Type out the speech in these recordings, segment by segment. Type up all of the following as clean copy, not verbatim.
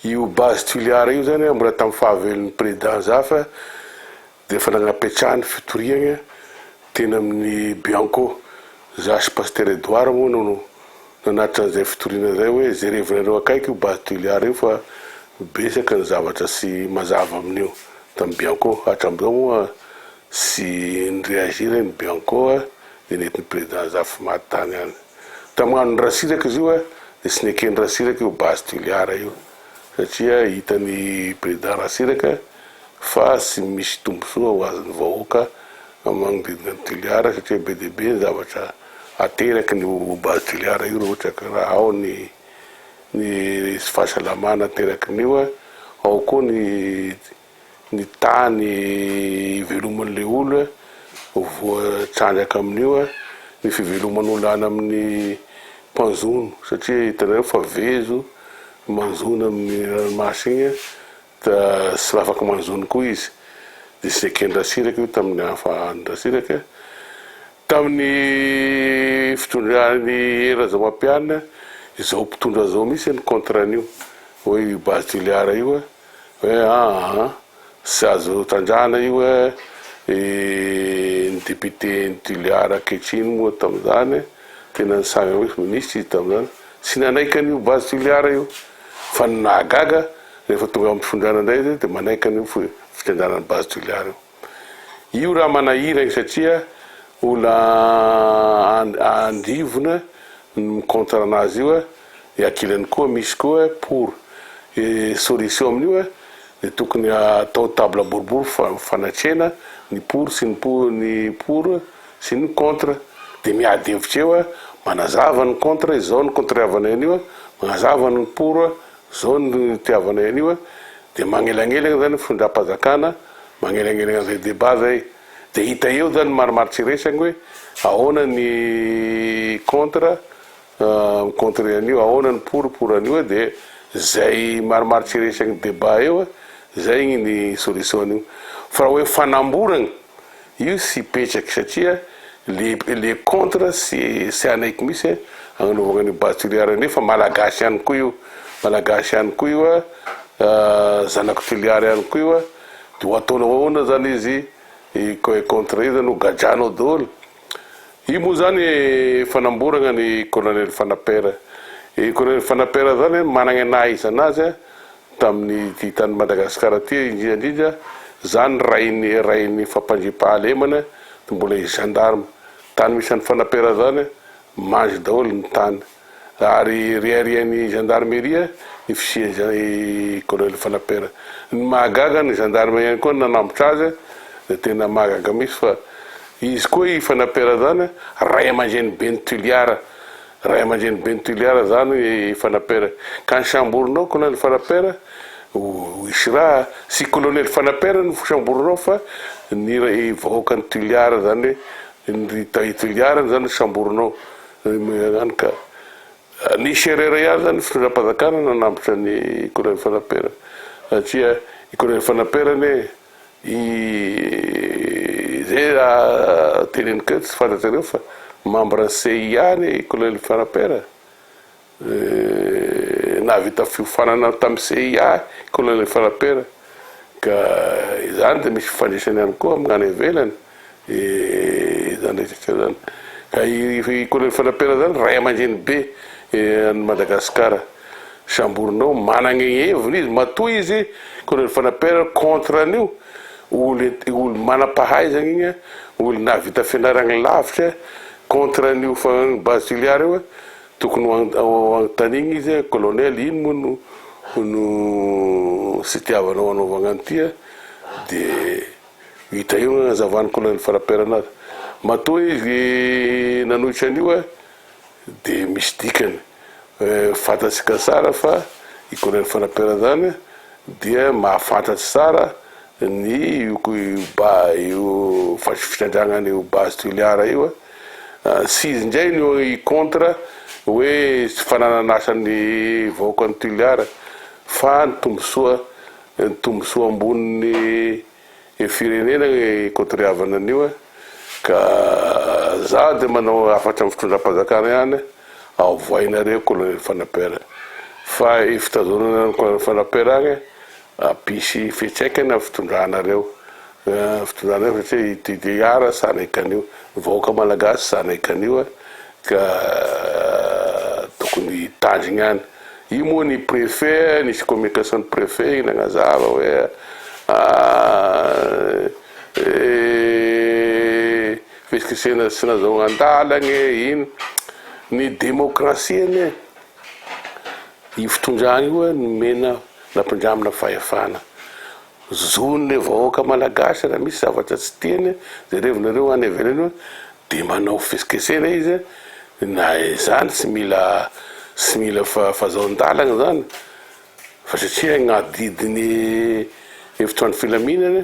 Io base Toliara io zany mbola tamin'ny fahavelon'ny Président Zafy dia efa nagnapetrahany fitoriagna teny amin'ny Bianco. Za sy Pasitera Edouard moa no nanatitra an'izay fitoriana izay hoe jerevinareo akaiky io base Toliara io fa betsaka ny zavatra tsy mazava amin'io tamin'ny Bianco. Hatramin'izao moa tsy ni-reagir ny Bianco dia nentin'ny Président Zafy maty tany ihany. Tamin'ny andron'i Rasiraka izy io dia tsy neken'i Rasiraka io base Toliara io satria hitan'i Président Rasiraka fa tsy misy tombontsoa ho azon'ny vahoaka magnodidina an'i Toliara satria be dia be ny zavatra ateraky ny base Toliara io raha ohatra ka raha ao ny ny tsy fahasalamana aterakin'io, ao koa ny ny tany iveloman'ilay olona voatrandraka amin'io, ny fiveloman'olona any amin'ny mpanjono satria hitanareo fa vezo manjono amin'ny ranomasina iny da tsy afaka manjono koa izy, dia tsy neken-dRatsiraka io tamin'ny ahafahan-dRatsiraka tamin'ny fitondran'i Hery Rajaomapianina, izao mpitondra izao mihitsy no contre an'io hoe io base Toliara io. Hoe aa tsy azo trandrahana io eh, ny député ny Tuléar ankehitriny moa tamin'izany tena nisanga mihitsy, minisitra izy tamin'izany, tsy nanaiky an'io base Tuléar io, fa ny nahagaga rehefa tonga amin'ny fitondrana indray izy dia manaiky an'io fitrandrahana ny base Tuléar io. Io raha manahiragny satria olona andrivona no mi-contre anazy io, Ny ankilany koa misy koa pour e solution amin'io de tokony atao table boribory fanatrehana ny pour sy ny pour ny pour sy ny contre de miady hevitra eo manazava ny contre izao ny contre-avanay an'io manazava ny pour zao ny itiavanay an'io de magnelagnelagna zany fitondram-panjakana magnelagnelagna an'izay débat zay de hita eo zany marimaritra iraisagny hoe ahoana ny contre Mi-contrer an'io, ahoana ny pour pour an'io de zay marimaritra iresagn'ny debat eo zay gny ny solution an'io. Fa raha hoe fanamboragna, io tsy hipetraky satria le le contre tsy tsy hanaiky mihitsy agnanaovagna an'io base Toliara io nefa malagasy ihany koa io, malagasy ihany koa io zanak'i Toliara ihany koa io, de ho ataonao ahoana zany izy hi-contre io zany, ho gadranao daholo. Io moa zany fanamboragna ny colonel Fanapera. I colonel Fanapera zany managna ny nahaizana azy tamin'ny ity tany Madagascar ity indrindra indrindra zany rainy rainy fampandriampahalemana mbola izy gendarme. Tany misy an'i Fanapera zany mandry daholo ny tany. Ary reharehan'ny gendarmerie ny fisian'i colonel Fanapera. Ny mahagaga ny gendarme ihany koa nanambotra azy dia tena mahagaga mihitsy fa izy koa i Fanapera zany ray aman-dreny ben'i Toliara, ray aman-dreny ben'i Toliara zany i Fanapera. Ka ny samborinao colonel Fanapera ho hisy raha, tsy colonel Fanapera no samborinao fa ny vahoakan'i Toliara zany hoe ny Toliara zany no samborinao. Zany ka. Nisy erreur ihany zany ny fitondram-panjakana nanambotra ny Colonel Fanapera satria i Colonel Fanapera anie i zay raha teneniko eto tsy fantatrareo fa membre ny CIA anie i Colonel Fanapera Nahavita fiofanana tamin'ny CIA i Colonel Fanapera ka izany dia misy fifandraisany ihany koa amin'ny any ivelany izany rehetra izany. Ka i Colonel Fanapera izany ray aman-dreny be an'i Madagasikara. Samborinao, manana ny heviny izy, matoa izy Colonel Fanapera contre an'io, olo olo manam-pahaizana iny, olo nahavita fianarana lavitra contre an'io base Toliara io. Tokony ho anontaniana izy hoe colonel ino moa no no tsy itiavanao hanaovagna an'ity a? De hita eo ny hanazavan'ny colonel Farapera anazy. Matoa izy nanohitra an'io a de misy dikany. Fantatsika tsara fa i colonel Farapera zany dia mahafantatry tsara ny io io fitrandrahana io base Toliara io a. Tsy izy indray no hi contre hoe tsy fananan'asan'ny vahoakan'i Toliara fa ny tombotsoa ny tombotsoa ambonin'ny firenena no hi-contreavana an'io a! Ka za dia manao hafatra amin'ny fitondram-panjakana ihany, avoahinareo Colonel Fanapera. Fa i fitazonana ny fanaperagna hampisy fiantraikany amin'ny fitondranareo, fitondranareo satria i TDR zanaka an'io, ny vahoaka malagasy zanaka an'io ka tokony hitandrigna ihany. Io moa ny préfet, nisy communication ny préfet igny nagnazava hoe fihetsiketsehana tsy nazahoagna an-dalagna e, ino. Ny démocratie anie Io fitondrana io nomena nampindramina fahefana. Zon'ny vahoaka malagasy raha misy zavatra tsy tiany, jerevinareo any ivelany io dia manao fihetsiketsehana izy, na izany tsy mila tsy mila fahazoan-dalana izany fa satria ny adidin'ny mpitandro filaminana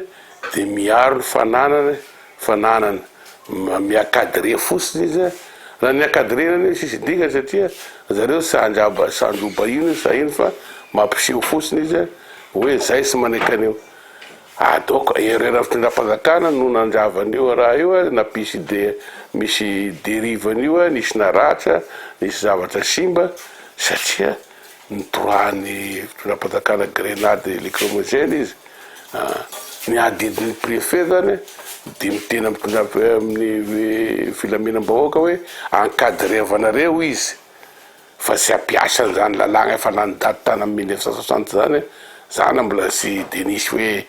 dia miaro ny fananana fananana, mi-encadrer fotsiny izy, raha ny encadrer-na anie tsisy dikany satria zareo tsy handraba tsy handroba ino sa ino fa mampiseho fotsiny izy hoe zay tsy manaiky an'io, ah donc erreur fitondram-panjakana no nandrava an'io raha io nampisy de misy derive an'io nisy naratra nisy zavatra simba satria Nitorahan'ny fitondram-panjakana grenade lacrymogène izy. Ny adidin'ny préfet zany dia miteny amin'ny fitondram- amin'ny filaminam-bahoaka hoe encadrer-vanareo izy fa tsy hampiasa an'izany lalàgna efa lany daty tany amin'ny 1960 zany, zany mbola tsy de nisy hoe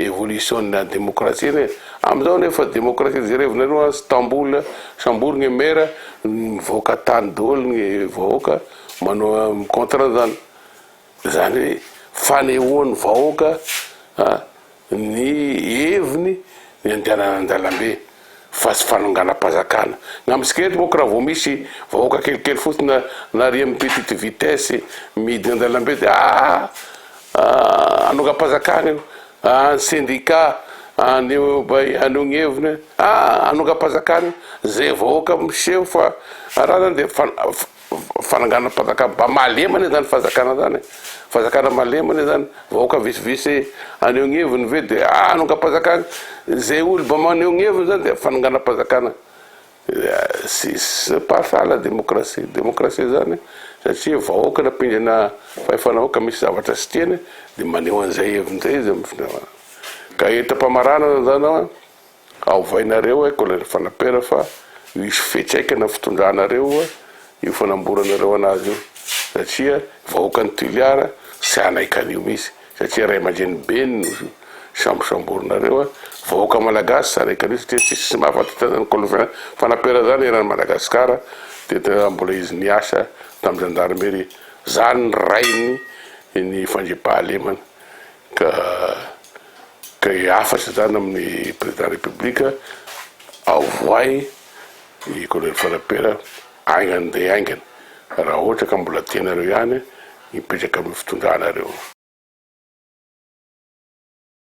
évolution na démocratie anie. Amin'izao anefa démocratie jerevinareo any Istanbul, samborigny maire, mivoaka tany daholo ny vahoaka manao mi-contre an'izany. Zany hoe fanehoan'ny vahoaka ny heviny ny andehanana an-dalambe fa tsy fanonganam-panjakana. Ny amintsika eto manko raha vao misy vahoaka kelikely fotsiny na na ary amin'ny petite vitesse midina an-dalambe dia ah hanongam-panjakana io, ah ny syndicat haneho haneho ny heviny, ah hanongam-panjakana io. Zay vahoaka miseho fa raha zany dia Fananganam-panjakana mba malemy anie zany fanjakana zany e! Fanjakana malemy anie zany, vahoaka vitsivitsy haneho ny heviny ve de ah hanongam-panjakana, zay olo mba maneho ny heviny zany de fanonganam-panjakana, c'est c'est pas ça la démocratie, démocratie zany satria vahoaka nampindrana fahefana vahoaka misy zavatra tsy tiany de maneho an'izay heviny zay izy amin'ny ka eto am-pamaranana zany aho an. Ovainareo e colonel Fanapera fa misy fiantraikany amin'ny fitondranareo io fanamboranareo anazy io satria vahoakan'i Toliara tsy hanaiky an'io mihitsy satria ray aman-dreny beny no sambosamborinareo, vahoaka malagasy tsy hanaiky an'io satria tsisy tsy mahafantatra an'izany colonel Fanapera zany eran'i Madagasikara teto mbola izy niasa tamin'ny gendarmerie zany ny rainy ny fandriampahalemana ka Ka hafatra izany amin'ny président république avoay i colonel Fanapera haingana dia haingana raha ohatra ka mbola tianareo ihany hipetraka amin'ny fitondranareo.